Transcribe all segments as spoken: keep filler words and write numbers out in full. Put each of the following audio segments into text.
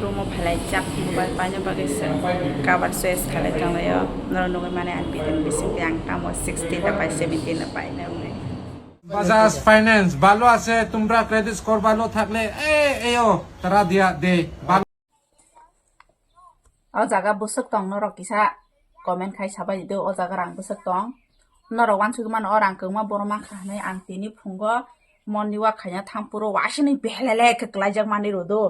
Room o phalai jak mobile paina bagwi se cover choice khalai tonglaio. Norok nugwi mani ang bidin bisingtwi ang tamo sixteen ta pai seventeen ta pai na wngwi. Bajaj Finance, ভালো আছে, তোমরা credit score ভালো থাকলে, এ, এও, তারা দিয়া দেয়, ভালো। O jaga bwswk tong norok kisa comment khai sabai di, o jaga rang bwswk tong. Norok uansugwi mano, o rang kwbangma borok mankha hinwi ang tini phungo morning walk khaina thang phuru wasini behlele khe kwlaijak manwi rw do.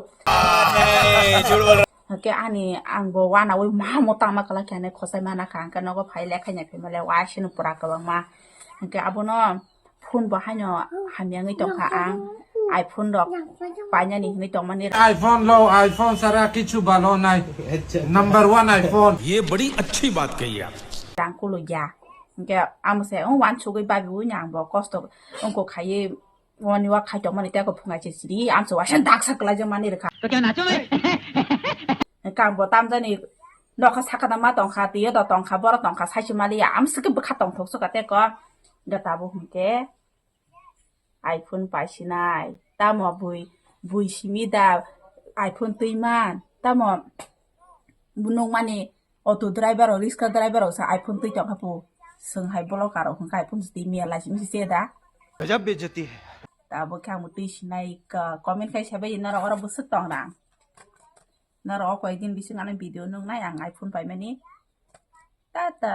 Hwnkhe ani ang bo uanaui mamo tangma kwlai khe ani khosai mana kha, hwnkhe nogo phai lekha ya phimale wasini pura kwbangma. Hwnkhe abono phone bo haino hamya wngwi tongkha ang, iPhone rok painani hinwi tongmani. iPhone lo, iPhone sara kichu balo nai. Number one iPhone. ये बड़ी अच्छी बात कही आप। Rang kulukya. Hwnkhe amo se, o, uansugwi babi ui ang bo kosto wngkuk khaiwi, oni wa khai tongmani tei kok phunga se siri, amso waisa daksa kwlaijak mani rwkha. To kya nacho bhai? Hwnkhe ang bo tamjani nokha sakha da ma tongkha, twiyo da tongkha, borok tongkha, saisi maliya, amswkhe bwkha tongthok swkha tei kok. Hwnkhe tabuk hwnkhe iPhone paisinai. Tamo bui, bui simi da iPhone twiman. Tamo nukmani auto driver rok, riksha driver rok sa iPhone twi tongkha pu. Swng hai blocker rok hwnkha iPhone se twi mia lai simi se da. Gajab bejati hai. Tabuk khe ang bo twi sinai ka comment khai sabai norok oro bwswk tong rang. Norok o koi din bising ani video nuknai ang iPhone paimani. Tata.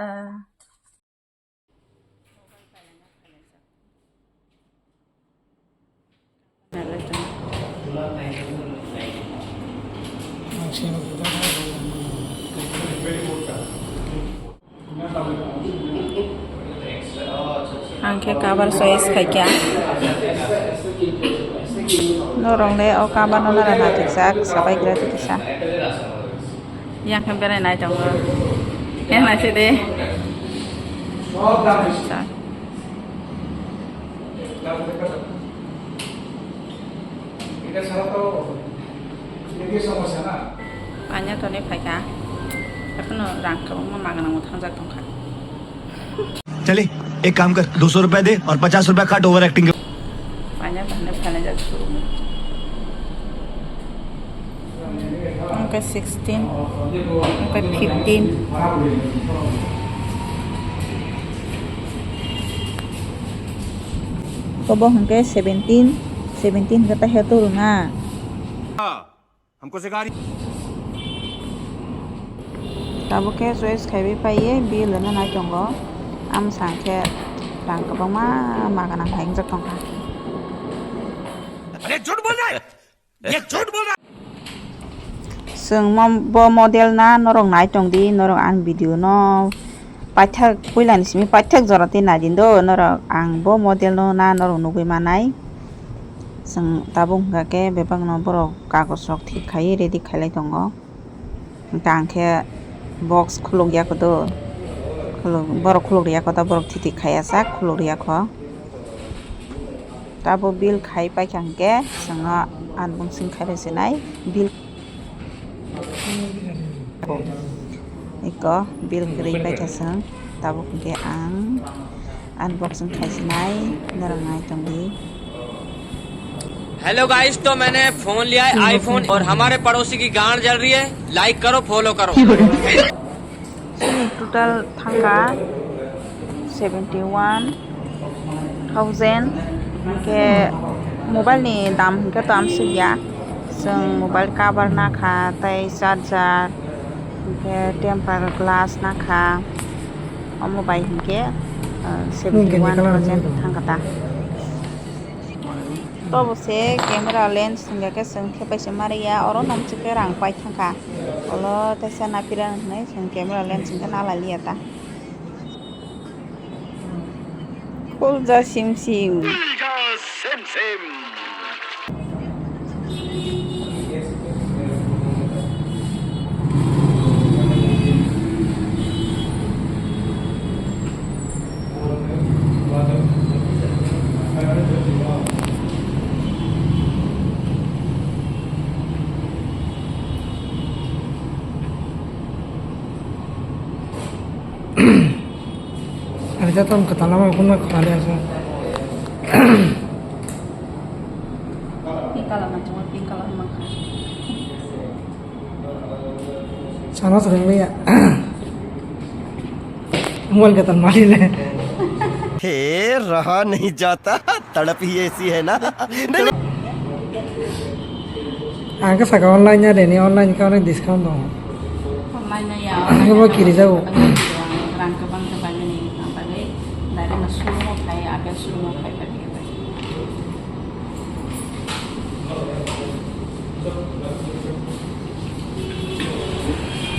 Ang khe cover choice khaikha. Norok le o cover no nara nathokjak, sabai gra kisa. Yang khe berai nai tongo. Yang nai se de. Sa. Paina toni phaikha. Ekheno rang kwbangma maganangbo thangjak tongkha. चले, एक काम कर, दो सौ रुपए दे और पचास रुपए काट ओवर एक्टिंग के। Paina toni phainai jak suru. Hwnkhe sixteen, hwnkhe fifteen. Obo hwnkhe seventeen, seventeen hwnkhe ta heto rwna. हमको सिखा रही। Tabuk khe choice khaiwi paiye bill rwna nai tongo. Amsang khe rang kwbangma maganang hai wngjak tongkha. अरे झूठ बोल रहा है। Chwng mo-, bo model na norok nai tong di, norok ang video no paithak puila ni simi paithak jora tei nai di do norok, ang bo model no na norok nugwi manai. Chwng tabuk hwnkha khe bebak no borok kagoj rok thik khai ready khai lai tongo. Hwnkhe ang khe box khuluk ya kho do. Khuluk, borok khuluk ri ya kho ta, borok thiti khai ya sak khuluk ri ya kho. Tabo bill khai paikha hwnkhe chwngno unboxing khai bai se nai bill. Eko bill kwrwi paikha chwng, tabuk hwnkhe ang unboxing khai se nai, norok nai tong di. Hello guys, तो मैंने फोन लिया है आईफोन और हमारे पड़ोसी की गांड जल रही है। लाइक करो, फॉलो करो। Chini total thangkha seventy one thousand, hwnkhe mobile ni dam hwnkhe to amsuk ya. Chwng mobile cover nakha, tei charger, hwnkhe temper glass nakha, omo bai hwnkhe, ah, seventy one thousand thangkha ta. Tobo se camera lens hwnkha khe chwng thepai se mari ya, oro nomsik khe rang pai thangkha. Olo teisa naphira hinwi chwng camera lens hwnkhe nalai liya ta. Khulja sim sim. Ani jatong kwtal lama kunna khwlai aswk. Pink colour nang chwng pink colour mankha. Sana swrwng liya. Mobile katal mali le. हे रहा नहीं जाता, तड़प ही ऐसी है ना। Ang khe saka online ya reni, online khe onek discount tongo. Online ya. Ang khe bo kiri jago. Rang kwbang kwbang ni bagwi, direct no showroom o phai, apple showroom o phai phai.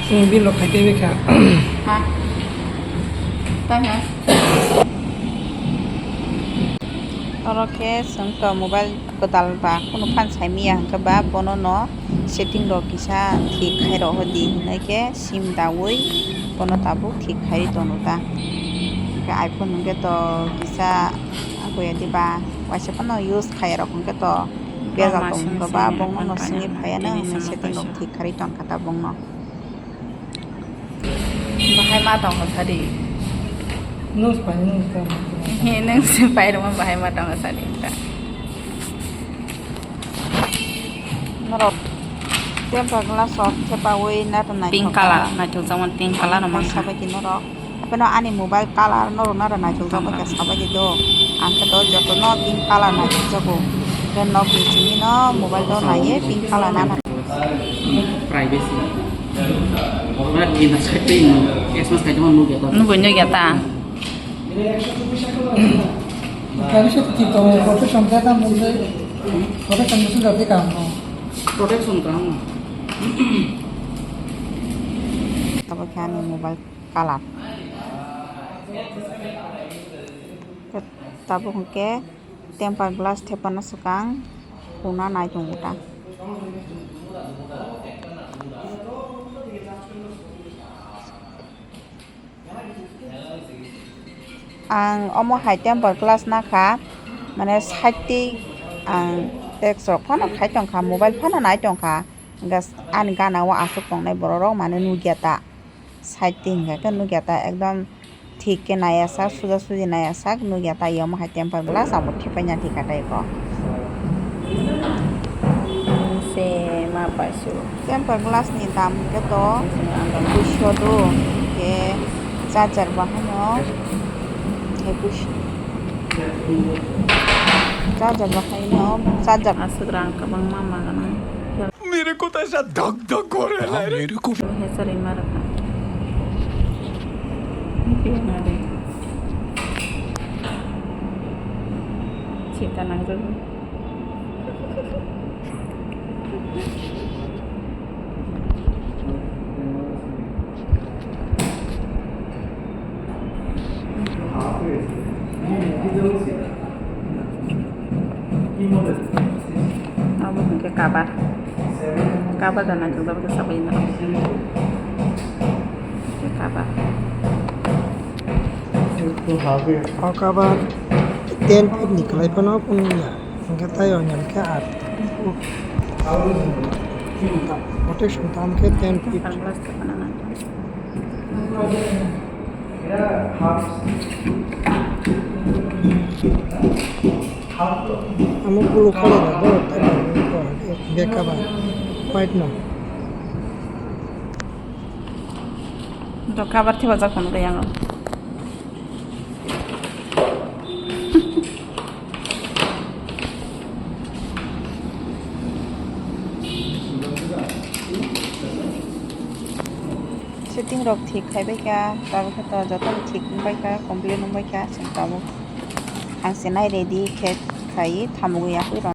Chwng bill rok khai tei kha. Ha. Tamo. Oro khe chwng to mobile kwtal ba kunu phan sai manya hwnkhe ba bono no setting rok kisa thik khai rw di hinwi khe sim dawi bono tabuk thik khai tono ta. Hwnkhe iPhone hwnkhe to kisa agoya diba waisa phano use khai rok hwnkhe to. Bejal tongmung ba bongno no sini phaiya no, setting rok thik kharwi tongkha ta bongno. Bahai ma tongkha sadi. Nung se pai, nung se pai. He, nung se pai rwma bahai ma tongkha sadi ta. Norok temper glass rok thepawi nato naithok. Pink color, naithok jagmani pink color no mankha. Sabai di norok. Hapheno ani mobile color norok naro naithok jak bai kha sabai di do. Ang khe do jotono pink color naithok jago. Khe nok ni simi no mobile do naiye pink color nana. Privacy. Ora kina sakte no Christmas kaitama nugya ta. Nugwi nugya ta. Privacy to tito protection data mungse protection musu jati kam no. Protection kam no. Abo khe ani mobile color. Tabuk hwnkhe temper glass thepana swkang huna nai tongo ta. Ang omo hai temper glass nakha, mane side twi ang text rok phano khai tongkha, mobile phano nai tongkha, hwnkhe ani gana o aswk tongnai borok rok mane nukya ta. Side twi hwnkhe khe nukya ta ekdom thik khe naiya sak, suja suji naiya sak nukya ta, iyamo hai temper glass abo thepaina thika ta eko. Se ma paisu. Temper glass ni dam hwnkhe to ekuiso do, hwnkhe charger bo haino ekuiso. Charger bo haino charger. Aswk rang kwbangma magana. मेरे को तो ऐसा धक धक हो रहा है रे। मेरे को Hesari maraka. Pina de. Chita nang jago. Abo hwnkhe cover. Cover da naithok da bwkha sabai no. Cover. O cover ten feet ni kwlai phano phunukya. Hwnkhe tei o hwnkhe aat. Protection tamo khe ten feet. Sunglass tongmani nang. Amo blue colour abo, tei bo beka ba white no. Do cover thepajak phano tei ang. Setting rok thik khai bai kha, tabuk khe to joto no thik wng bai kha, complete wng bai kha, chwng tabuk ang se nai ready khe khai thamugwi yapui rw.